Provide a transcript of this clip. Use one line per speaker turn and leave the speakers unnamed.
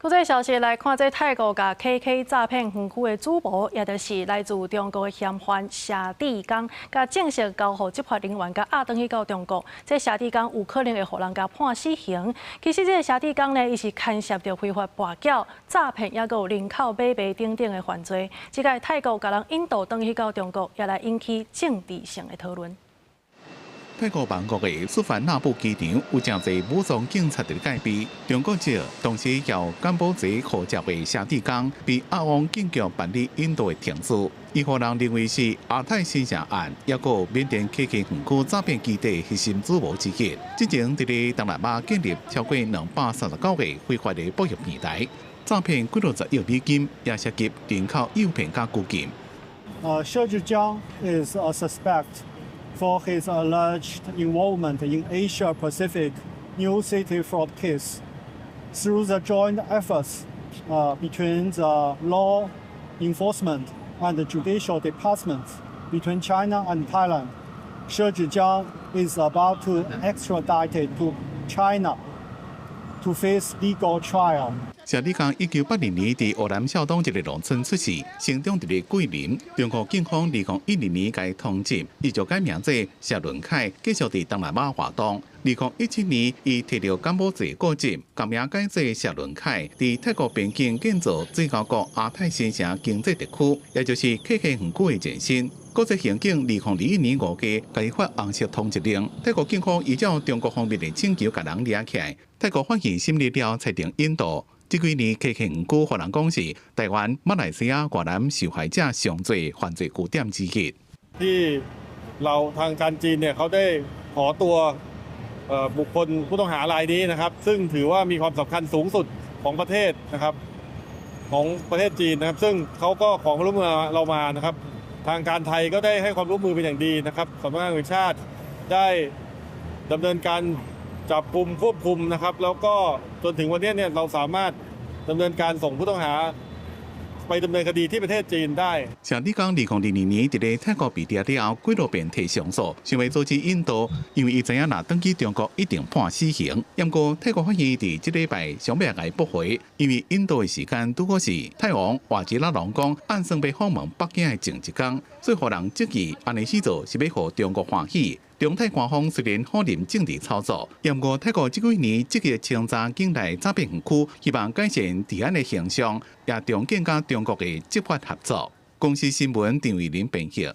國際消息來看，這泰國共 KK 詐騙園區的主謀，也就是來自中國的嫌犯謝志剛，共正式交予執法人員共押轉去到中國。這謝志剛有可能會予人共判死刑。其實這个謝志剛呢，伊是牽涉著非法跋筊、詐騙，抑閣有人口買賣等等的犯罪。這擺泰國共人引渡轉去到中國，也來引起政治性的討論。
泰國曼谷的素萬那普機場有誠濟武裝警察佇咧戒備。中國籍同時有柬埔寨護照的謝志剛被押往警局辦理引渡的程序。伊予人認為是亞太新城案，抑閣緬甸 KK 園區詐騙基地核心主謀之一。之前佇咧東南亞建立超過239個非法的博弈平台，詐騙幾落十億美金，也涉及人口誘騙佮拘禁。
Xie Zhijiang is a suspect for his alleged involvement in Asia Pacific New City fraud case. Through the joint efforts between the law enforcement and the judicial departments between China and Thailand, Xie Zhijiang is about to extradited to China to face legal trial.
謝志剛1982年佇越南肇東一个農村出世，成長佇咧桂林。中國警方2012年共通緝，伊就改名做謝倫凱，繼續佇東南亞活動。2017年，伊提著柬埔寨國籍，改名改做謝倫凱，佇泰國邊境建造水溝谷亞太新城經濟特區，也就是 KK 園區的前身。國際刑警2021年5月共伊發紅色通緝令，泰國警方依照中國方面的請求，共人掠起來。泰國法院審理了，裁定引渡。這幾年 KK 園區予人講是台灣、馬來西亞、越南受害者上濟犯罪據點之一。
ที่เราทางการจีนเนี่ยเขาได้ขอตัวบุคคลผู้ต้องหารายนี้นะครับ ซึ่งถือว่ามีความสำคัญสูงสุดของประเทศนะครับ ของประเทศจีนนะครับ ซึ่งเขาก็ขอความร่วมมือเรามานะครับ ทางการไทยก็ได้ให้ความร่วมมือเป็นอย่างดีนะครับสำนักงานตำรวจแห่งชาติได้ดำเนินการจับกุมควบคุมนะครับ แล้วก็จนถึงวันนี้เนี่ยเราสามารถดำเนินการส่งผู้ต้องหาไปดำเนินคดีที่ประเทศจีนได้
謝志剛2022年佇咧泰國被抓了後，幾落便提上訴，想欲阻止引渡，因為伊知影若轉去中國一定判死刑。毋過泰國法院佇這禮拜想欲共伊駁回，因為引渡的時間拄好是泰王瓦吉拉隆功按算欲訪問北京的前一工，所以予人質疑按呢勢做是欲予中國歡喜。中泰官方雖然否認政治操作，毋過泰國這幾年積極清查境內詐騙園區，希望改善治安的形象，也重建佮中國的執法合作。公視新聞陳慧琳編譯。